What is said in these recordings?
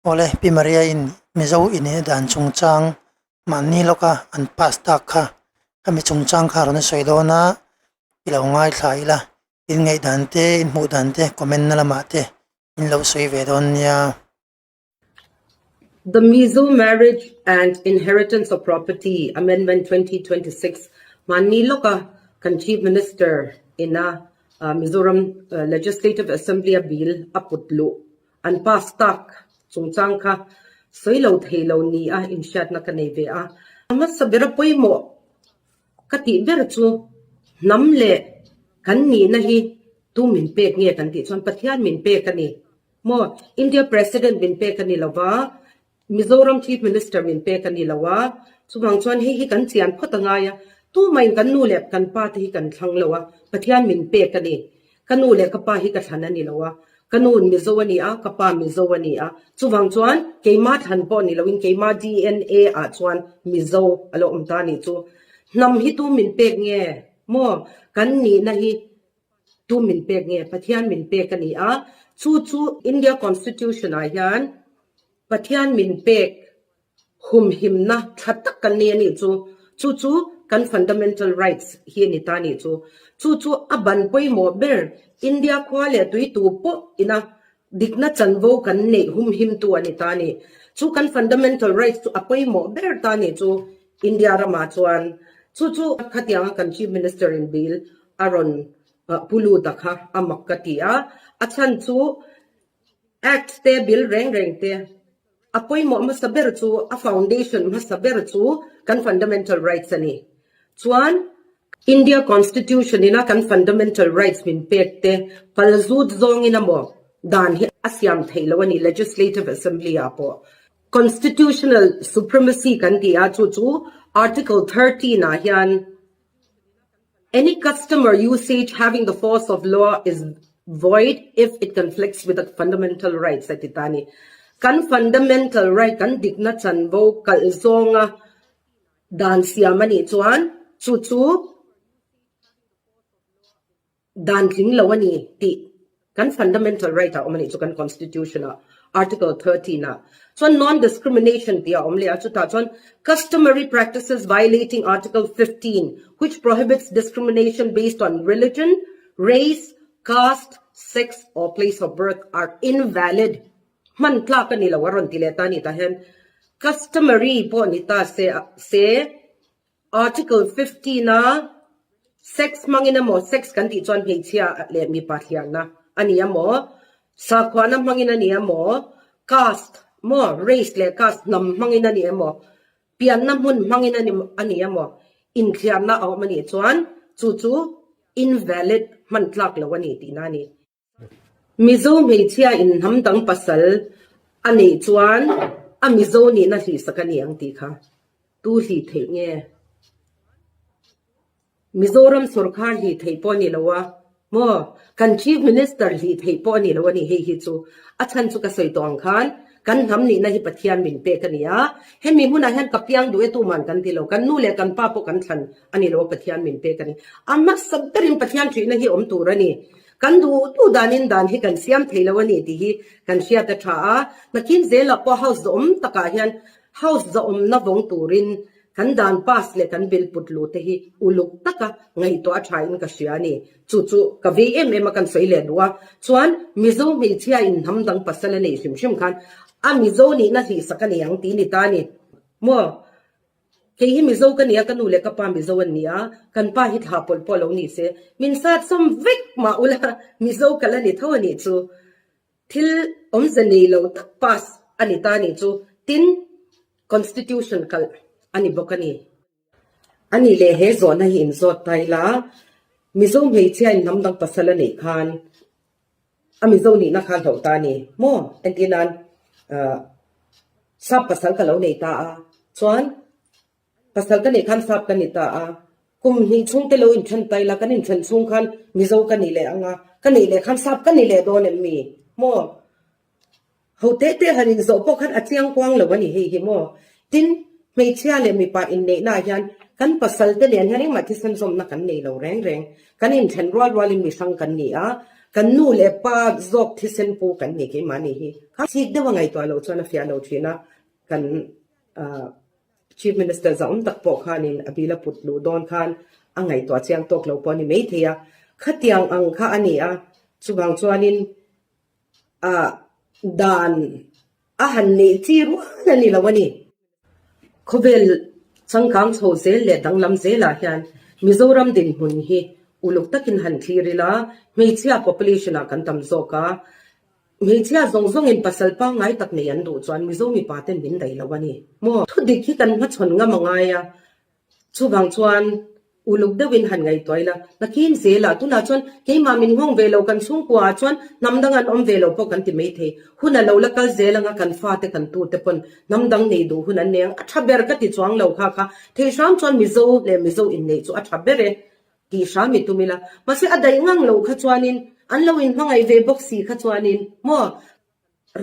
Awle, Pi Maria-in Mizo ineh dan chungchang mahni lawka an pass tak kha khami chungchang kha a rawn sawi dawn a, i lo ngaithla ila, in ngaihdan te, in hmuh dan te comment na lamah te in lo sawi ve dawn nia. The Mizo Marriage and Inheritance of Property Amendment 2026 mahni lawka kan Chief Minister ina Mizoram Legislative Assembly a bill a put luh An pass tak chungchang kha sawi lo thei lo ni a inhriatna ka nei ve a. A hmasa bera pawimawh ka tih ber chu hnam leh kan nihna hi tu min pek nge kan tih chuan Pathian min pek a ni maw? India President min pek a ni lo va, Mizoram Chief Minister min pek a ni lo a, chuvang chuan hei hi kan chian phawt a ngai a, tumahin kan nu leh kan pa te hi kan thlang lo a, Pathian min pek a ni. Ka nu leh ka pa hi ka thlan a ni lo a, ka nu Mizo a ni a, ka pa Mizo a ni a, chuvang chuan keima thlan pawh ni loin keima DNA ah chuan Mizo a lo awm ta a nih chu. Hnam hi tu min pek nge maw? Kan nihna hi Tu min pek nge? Pathian min pek a ni a, chu chu India Constitution ah hian Pathian min pek humhimna tha tak kan nei a nih chu. Chu chu kan fundamental rights hi a ni ta a nih chu. Chu chu a ban pawimawh ber India khua leh tui tu pawh ina dikna chanvo kan neih humhimtu a ni ta a ni. Chu kan fundamental rights chu a pawimawh ber ta a nih chu India ramah chuan. Chu chu khatianga kan Chief Minister in bill a rawn pu lut a kha a mak ka ti a, a chhan chu Act te bill reng reng te a pawimawh hmasa ber chu a foundation hmasa ber chu kan fundamental rights a ni. Chuan India Constitution ina kan fundamental rights min pek te pal zut zawngin emaw dan hi a siam theih loh a ni Legislative Assembly ah pawh. Constitutional supremacy kan ti a chu chu Article 13 ah hian Any custom or usage having the force of law is void if it conflicts with the fundamental rights a ti ta a ni. Kan fundamental right, kan dikna chanvo kalh zawnga dan siam a nih chuan chu chu Dan tling lo a ni tih kan fundamental right ah awm a nih chu kan constitution ah article 13 ah chuan non-discrimination tih a awm leh a chutah chuan customary practices violating article 15 which prohibits discrimination based on religion, race, caste, sex or place of birth are invalid hman tlak a ni lo a rawn ti leh ta a ni tah hian customary pawh ni ta se se Article 15 a sex hmangin emaw, sex kan tih chuan hmeichhia leh mipa thliarna a ni emaw, sakhuana hmangin a ni emaw, caste maw, race leh caste hnam hmangin a ni emaw, pianna hmun hmangin a ni emaw, inthliarna a awm a nih chuan chu chu invalid hman tlak lo a ni tihna a ni. Mizo hmeichhia in hnam dang pasal a neih chuan a Mizo nihna hlihsak a ni ang tih kha tu hlih theih nge? Mizoram sawrkar hlih theih pawh a ni lo a maw? Kan Chief Minister hlih theih pawh a ni lo a ni hei hi chu. A chhan chu ka sawi tawh ang khan kan hnam nihna hi Pathian min pek a ni a, hemi hmunah hian ka piang duh e tuman kan ti lo, kan nu leh kan pa pawh kan thlan a ni lo a Pathian min pek a ni. A hmasa berin Pathian ṭhihna hi awm tur a ni. Kan duh duh danin dan hi kan siam thei lo a ni tih hi kan hriat a tha a, nakin zelah pawh House zawhawm takah hian House zawhawmna vawng turin kan dan pass leh kan bill put luh te hi uluk taka ngaihtuah a tha in ka hria a ni. Chu chu ka vei em em a kan sawi leh duh a, chuan Mizo hmeichhia in hnam dang pasal a nei hrim hrim khan a Mizo nihna hlihsak a ni ang tih ni ta a ni maw? Kei hi Mizo ka ni a, ka nu leh ka pa Mizo an ni a, kan pa hi thla pawlh pawh lo ni se, min sat sawm vek mah ula Mizo ka la ni tho a nih chu. Thil awmze nei lo tak pass a ni ta a nih chu. Tin, Constitution kalh a ni bawk a ni. A nih leh he zawhna hi inzawt ta ila, Mizo hmeichhia in hnam dang pasal a neih khan A Mizo nihna kha hlauh ta a ni maw? Entir nan sap pasal ka lo nei ta a, chuan pasal ka neih khan sap ka ni ta a, kum hnih chhung te lo inthen ta ila, kan inthen chhung khan Mizo ka ni leh ang a, ka neih leh khan sap ka ni leh dawn em mi maw? Ho teh teh han inzawh pawh khan a chiang kuang lo a ni hei hi maw? Tin, hmeichhia leh mipa inneihnaah hian kan pasal te nen hian engmah thisen zawmna kan nei lo reng reng. Kan inthen rual rualin mi hrang kan ni a. Kan nu leh pa zawk thisen pu kan ni keimahni hi. Kha chik deuh a ngaihtuah loh chuan a fiah lo thin a, kan Chief Minister zahawm tak pawh khanin a bill a put luh dawn khan a ngaihtuah chiang tawk lo pawh a ni maithei a. Khatiang ang kha a ni a, chuvang chuanin ah dan a han neih chi rual a ni lo a ni. Khawvel changkang chho zel leh danglam zelah hian Mizoram dinhmun hi uluk takin han thlir ila, hmeichhia population ah kan tam zawk a, hmeichhia zawng zawngin pasal pangngai tak nei an duh chuan Mizo mipa ten min daih lo a ni maw? Thudik hi kan hmachhawn ngam a ngai a, Chuvang chuan uluk deuhin han ngaihtuah ila, nakin zelah tunah chuan keimah min nghawng ve lo kan chhungkuaah chuan hnam dang an awm ve lo pawh kan ti maithei. Hun a lo la kal zel anga kan fate kan tute pawn hnam dang nei duh hun an nei ang. A tha ber ka ti chuang lo kha kha thei hram chuan Mizo leh Mizo inneih chu a tha ber e tih hram i tum ila. Mahse a daih ngang lo kha chuanin an lo inhmangaih ve bawk si kha chuanin maw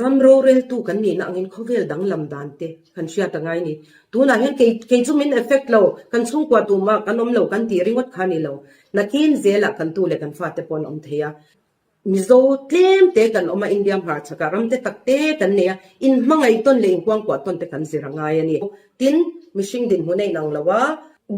Ram roreltu kan nihna angin khawvel danglam dan te kan hriat a ngai ni. Tunah hian kei kei chu min effect lo, kan chhungkua tumah kan awm lo kan tih ringawt kha ni lo. Nakin zelah kan tu leh kan fate pawh an awm thei a. Mizo tlem te kan awm a, India hmarchhakah ram te tak te kan nei a, inhmangaih tawn leh inkuangkuah tawn te kan zir a ngai a ni. Tin, mihring dinhmun a inang lo a,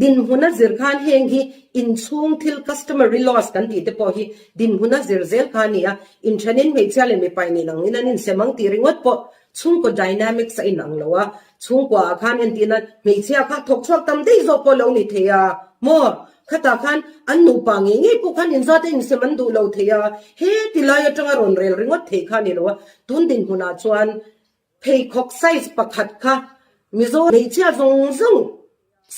dinhmun a zir khan heng hi inchhung thil customary laws kan tih te pawh hi dinhmun a zir zel kha a ni a, inthenin hmeichhia leh mipa in inang in an insem ang tih ringawt pawh chhungkaw dynamics a inang lo a, chhungkua ah khan entirna hmeichhia kha thawk chhuak tam daih zawk pawh lo ni thei a maw? Khatah khan an nupa ngei ngei pawh khan inzat a insem an duh lo thei a, he ti lai atanga rawn rel ringawt theih kha a ni lo a, tun dinhmunah chuan Pheikhawk size pakhat kha Mizo hmeichhia zawng zawng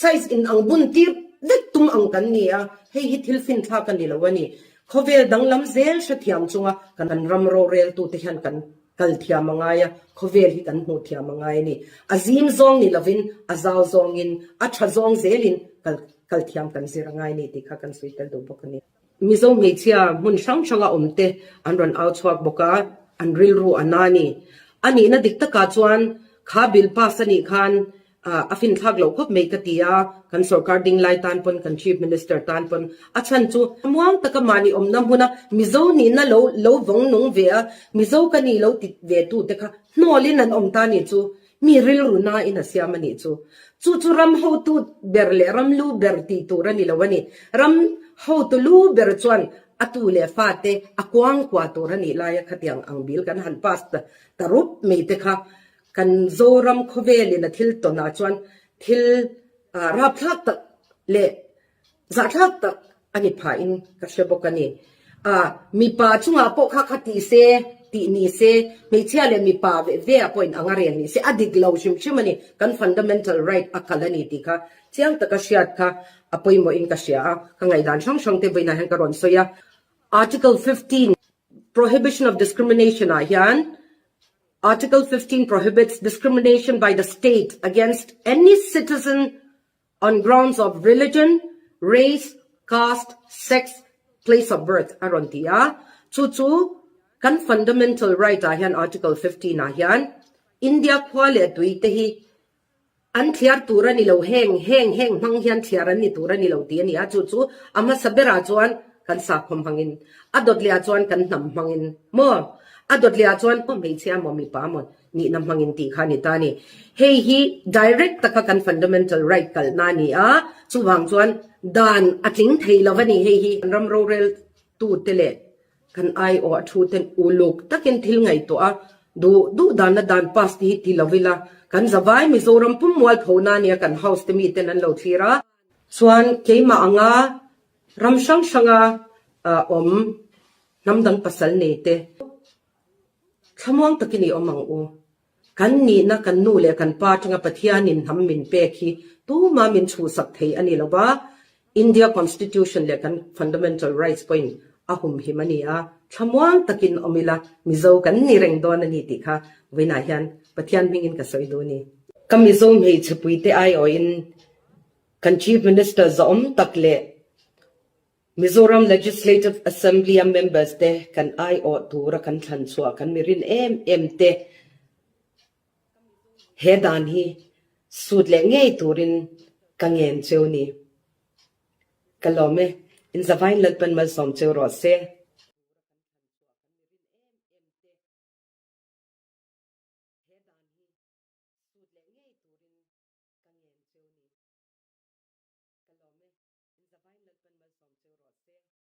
size in ang bun tir vek tum ang kan ni a, hei hi thil finthlak a ni lo a ni. Khawvel danglam zel hrethiam chunga kan ram roreltute hian kan kal thiam a ngai a, khawvel hi kan hmuh thiam a ngai a ni. A zim zawng ni lovin a zau zawngin, a tha zawng zelin kal kal thiam kan zir a ngai a ni tih kha kan sawi tel duh bawk a ni. Mizo hmeichhia hmun hrang hranga awm te an rawn au chhuak bawk a, an rilru a na a ni. A nihna dik takah chuan kha bill pass a nih khan a finthlak loh khawp mai ka ti a, kan sorkar ding lai tan pawn kan Chief Minister tan pawn a chhan chu muang taka mahni awmna hmuna Mizo nihna lo lo vawng nung ve a, Mizo ka nih lo ti ve tu te kha hnawlin an awm ta nih chu Mi rilru nain a siam a nih chu. Chu chu ram hotu ber leh ram lu ber tih tur a ni lo a ni. Ram hotu lu ber chuan a tu leh fate a kuang kua tur a nih laia khatiang ang bil kan han pass ta ta rup mai te kha kan Zoram khawvelin a thil tawnah chuan thil rapthlak tak leh Zahthlak tak a ni phahin ka hre bawk a ni. A, mipa chungah pawh kha kha tih se, tih ni se, hmeichhia leh mipa ve ve ah pawhin anga rel ni se, a dik lo hrim hrim a ni. Kan fundamental right a kal a ni tih kha chiang taka hriat kha a pawimawhin ka hria a, ka ngaihdan hrang hrang te vawiinah hian ka rawn sawi a. Article 15, Prohibition of Discrimination ah hian Article 15 prohibits discrimination by the state against any citizen On grounds of religion, race, caste, sex, place of birth a rawn ti a, chu chu kan fundamental right ah hian Article 15 ah hian India khua leh tui te hi an thliar tur a ni lo, heng heng heng hmang hian thliar an ni tur a ni lo tih a ni a, chu chu a hmasa berah chuan kan sakhua hmangin, a dawt leh ah chuan kan hnam hmangin maw, a dawt leh ah chuan aw hmeichhia maw mipa maw Nihna hmangin tih kha a ni ta a ni. Hei hi direct taka kan fundamental right kalhna a ni a, chuvang chuan dan a tling thei lo a ni. Hei hi kan ram rorel tute leh kan aiawh a thu ten uluk takin thil ngaihtuah a, duh duh danna dan pass te hi ti lo ila, kan zavai Mizoram pum mualphona a nia kan house te miten an lo thlir a. Chuan keimah anga ram hrang hranga awm hnam dang pasal nei te Thlamuang takin i awm ang u. Kan nihna kan nu leh kan pa atanga Pathianin hnam min pek hi tuma min chhuhsak thei a ni lo va, India Constitution leh kan Fundamental Rights pawhin a humhim a ni a, thlamuang takin awm ila Mizo kan ni reng dawn a ni tih kha vawiinah hian Pathian hmingin ka sawi duh a ni. Ka Mizo hmeichhe puite aiawhin kan Chief Minister zawhawm tak leh Mizoram Legislative Assembly-a members te kan aiawh tura kan thlan chhuah kan mi rin em em te he dan hi sut leh ngei turin ka ngen cheu ni. Ka lawm e, in zavain Lalpan malsawm cheu rawh se. cheu ni. Ka lawm e, in zavain Lalpan malsawm cheu rawh se.